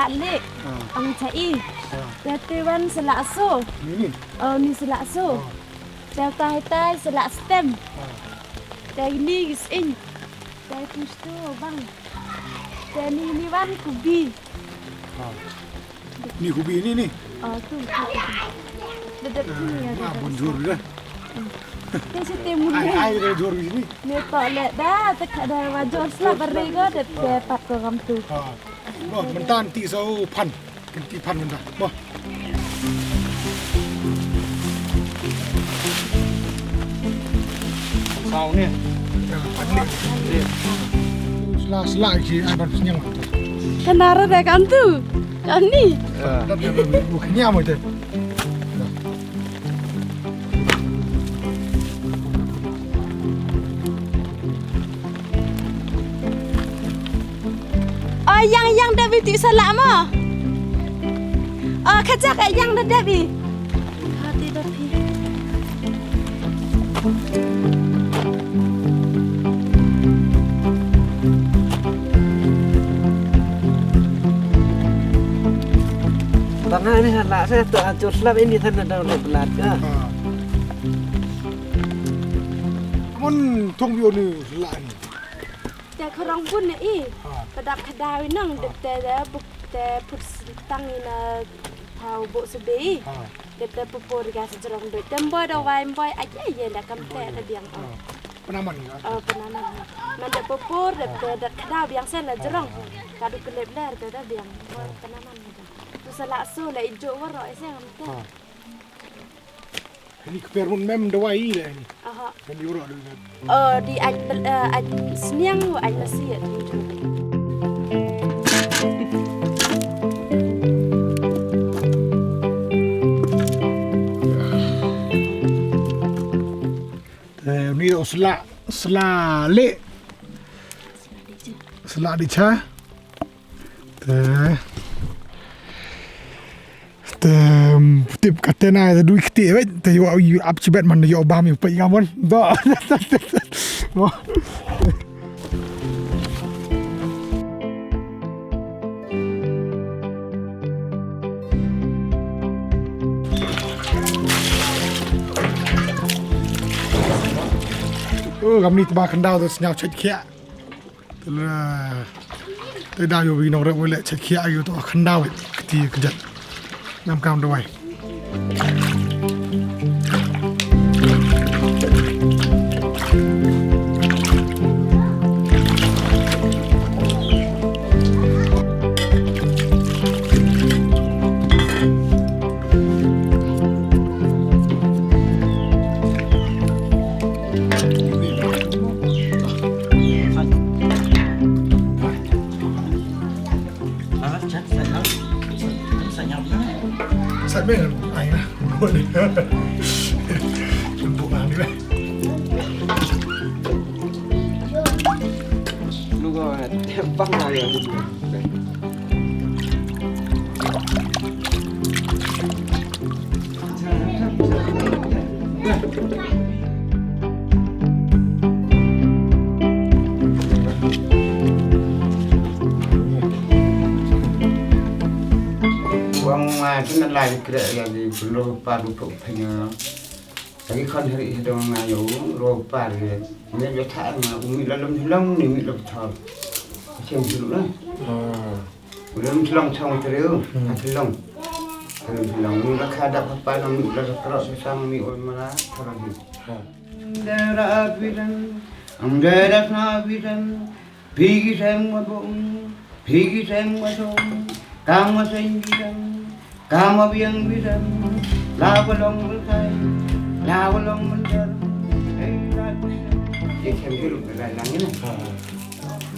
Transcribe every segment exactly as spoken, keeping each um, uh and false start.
Leh. Ah. Ang chai. Ah. Te te wan sala so. Ni ni. Oh, ni sala so. Ah. Te tai tai sala stem. Ah. Te ni gis in. Te push tu bang. Te ni ni wan kubi. Ah. Ni kubi ni ni. Ah, tu. Dedep tu ni ya. Ah, bun jur dah. Te si te mun. Ai ai dah jur ni. Ni tak leh dah, tak ada wajor selap beri ko, dep te pat ko kam tu. Ah. Loh, mynta nti saw phan. Nti phan mynta. Boh. Saw ne. Sla sla ki ai ban sniang. Kenara de kan tu. Kan ni. Tat tat tat. Kenyam ite. Oh, yang, yang da bi ti sala mo. Oh, kaja ka yang da da bi. Ka ti da bi. Bang ani hala sa to atur slap ini tan da le belat ka. Mon thong bio ni la ni. Te khorong bun ne i. Ha. Padap khadaw i nong, ha, dep te da buk te put tang i na pau bok sebe i. Ha. Dep te pupur ga sejrong doi. Tem boy da wai boy aja ye da kam te da biang. Ha. Penaman ya. Oh, penaman. Man da pupur dep te da khadaw biang sen da jrong. Ha, ha. Kadu kelep ler te da biang. Boy, ha, penaman da. Tu sala so la ijo waro ese ngam te. Ha. Ini kper mun mem dawai le ini. Aha. Mem yura dulu kan. Oh, di aj bel-, eh, aj sniang wa aj nasi ya tu. Eh, ini sela, sela le. Sela di cha. Te, te, tip kata na te dui kti wet te yo yu ap chibet man yo bam yu pe ngamon. Do. Mo. Oh, gamni tba kandau tu snyau chet kia. Te la, te da yo wi nong rep wele chet khia yo to khanda wet kti kjat. Nam kam dawai. Sa beng ai na. Tumpuk nang ni lah. Lu kau bang ai. Wang ma tu na lai kre ya di belo pa du pok penya. Lagi kan hari hidung na yo ro pa ye. Ni yo tha na umi la lum long ni mi lum thol. Chem julu na. Udah mesti long chong teriu, hmm, mesti long. Teriu mesti long. Ni la khadap apa nang ni la kerok sesang ni oi mala, kerok ni. Ha. Dera abiran, ang dera na abiran, pigi sem mabong, pigi sem mabong, kama sem biran, kama biang biran, laba long mentai, laba long mentar, eh, la biran. Ye sem julu la lang ni. Ha.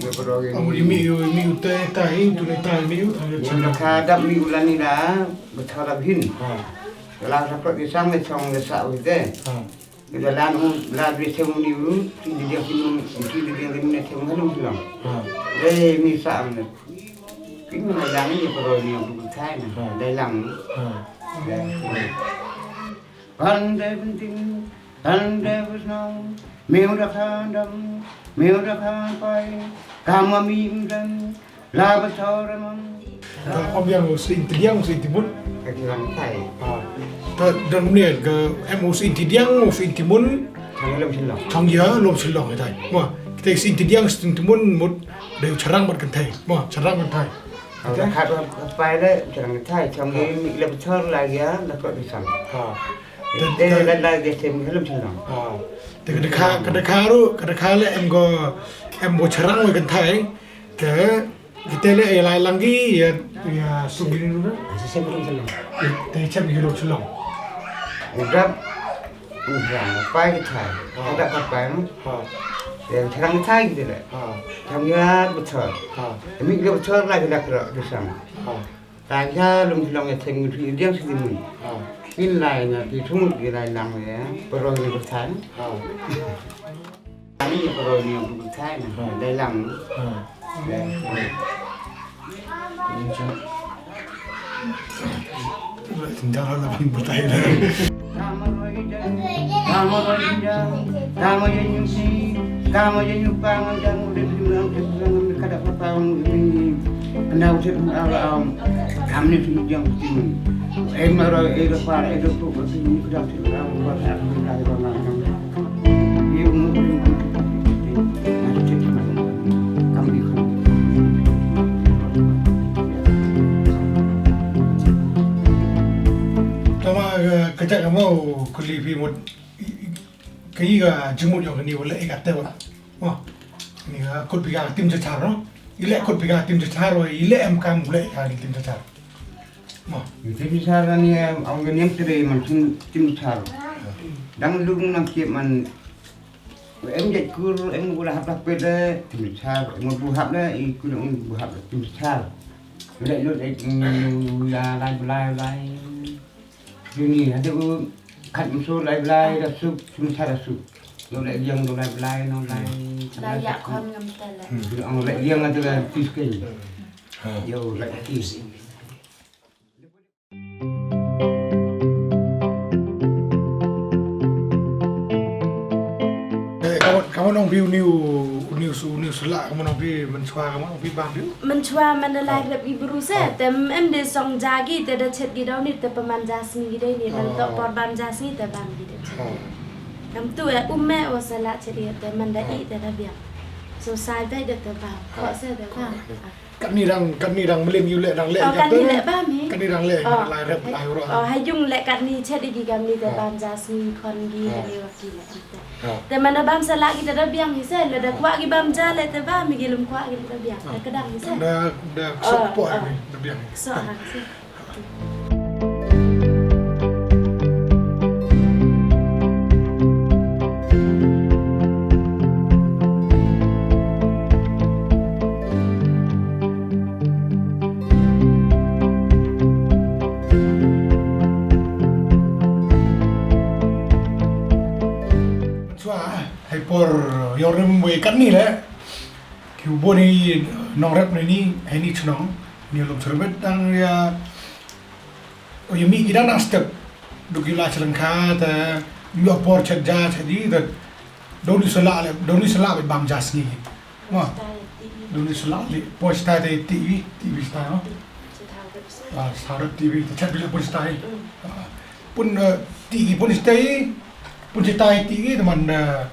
Ye poro ge. Amu ni mi yu, mi yu te, ta hi, tu ni ta mi yu, ta mi yu. Ye na ka dap mi yu la ni la, betul la bin. Ha. La sa ko di sang le song le sa u te. Ha. Ni la lan u, la di sem ni u, ti di dia ki mun, ti di dia ki mun sem ha lu lang. Ha. Le mi sa am ne. Ki mun la lang ye poro ni u bu kai na. Ha. Le lang. Ha. Le. Pande penting, pande besnong, meu da khandam, meu da khanpai, kama mi mdam, la besor amang. Te ym ïa u Sying Tdiang, u Sying Tymmun. Ka Tshyrang Thai. Ah. Te don ne ka em u Sying Tdiang, u Sying Tymmun. Chang ïa lum Shillong. Chang ïa lum Shillong ïa thai. Mo, kita Sying Tdiang, Sying Tymmun mut dei u Tshyrang bad kynthei. Mo, Tshyrang kynthei. Ka khat ba pai le Tshyrang Thai, chang ïa mih le bchor la ïa la ko di sang. Ah. Te te la la ïa tem ïa lum Shillong. Ah. Te ka dei ka, ka dei ka ruh, ka dei ka le em ko, em ko Tshyrang wa kynthei. Te kita le ïa lai lang ki ïa, ïa sum bini ruh na. Sa sem ruh Shillong. Ïa, te sem ïa ruh Shillong. Udah, udah, pai kita. Ha. Udah ka pai mo. Ha. Ïa Tshyrang Thai kita le. Ha. Chang ïa bchor. Ha. Mih ïa bchor la kita kra di sang. Ha. Ta ïa lum Shillong ïa sem ruh ïa diang sini mun. Ha. Kin lai na ki thumut ïa lai lang ïa. Peroi ïa bchor. Ha. Ani ko ni ko kai na. Dai lang. Ha. Dai. Tinjau la ban batai la. Tama roi ja, tama roi ja, tama ja nyusi, tama ja nyupa ngan ja mu de bilang de bilang kada papa mu ini. Kena usip ala am. Kami ni sini jang sini. Em roi e da par e da tu sini kada sini am ba sa sini kada ba ngan. Tama, eh, ka jaka mo kuli phi mut, ka i ka jingmut yong kani wala i ka te wala. Mo, ni ka kut phi ka tim jachar no. I le kut phi ka tim jachar wa, i le em kam le ka tim jachar. Mo. Tim jachar ni, eh, ong ka niam tere man tim, tim jachar. Dang lung nang kiep man Em jait kur, em gula hap la pede, tim sar, em bu hap la, i kun em bu hap la, tim sar. Ule lut ek, mm, ya lai blai blai. Juni, hade u, khat msu lai blai, da sup, tim sar da sup. Yo le yang do lai blai, no lai. Lai ya kon ngam tele. Yo le yang ada la tis ke. Yo le tis. Eh, kawan, kawan ong phi u niu, u niu su, u niu sula, kawan ong phi mynshwa, kawan ong phi bam phi u? Mynshwa man da lai rep i bru se, te em de song ja gi, te da chet gi daw ni, te pa man ja sngi gi dei ni, man to por bam ja sngi, te bam gi dei chet. Kam tu e, um me o sala chet i, te man da i, te da biang. So sai bai de te bam, ko se de bam. Katni dang, katni dang mlien ïu leh dang leh. Oh, katni leh bam hi. Katni dang leh, oh, lai rep lai ro. Oh, ha jung leh katni chet i ki kamni te bam ja sngi khon gi, oh, te leh wa ki leh. Oh. Te man da bam sa lah ki te da biang hi se, leh da kwah ki bam ja leh te bam hi ki lum kwah ki te da biang. Oh. Te ka dang hi se. Da, da sok po hi, da biang hi. Sok ha se. Mynshwa, hai por ïoh rem wei katni le. Ki u bun i nongrep na ini, ha ini chnong, ini lum Surbet dang ïa, o ïa mih ki dang dang step. Duk ïa la sha lyngkha te, ïa por chet ja chet i te, doni sala le, doni sala be bam ja sngi. Mo. Doni sala le, poi stai te T V, T V stai, no? Ah, stai T V, te chet bi le poi stai. Ah, pun, eh, T V pun stai, pun stai T V, te man, eh,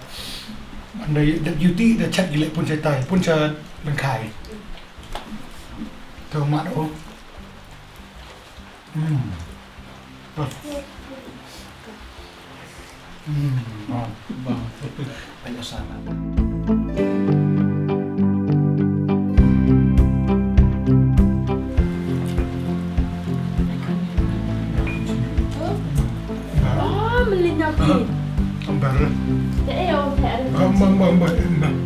man da, da duty, da chet gi le pun stai, pun sa lyngkha. Te mat o. Hmm. Hmm, oh, bang. Banyak sana. Oh, melin api. Ambar. Ya, ya, oh, ya, ada. Bang, bang, bang, bang.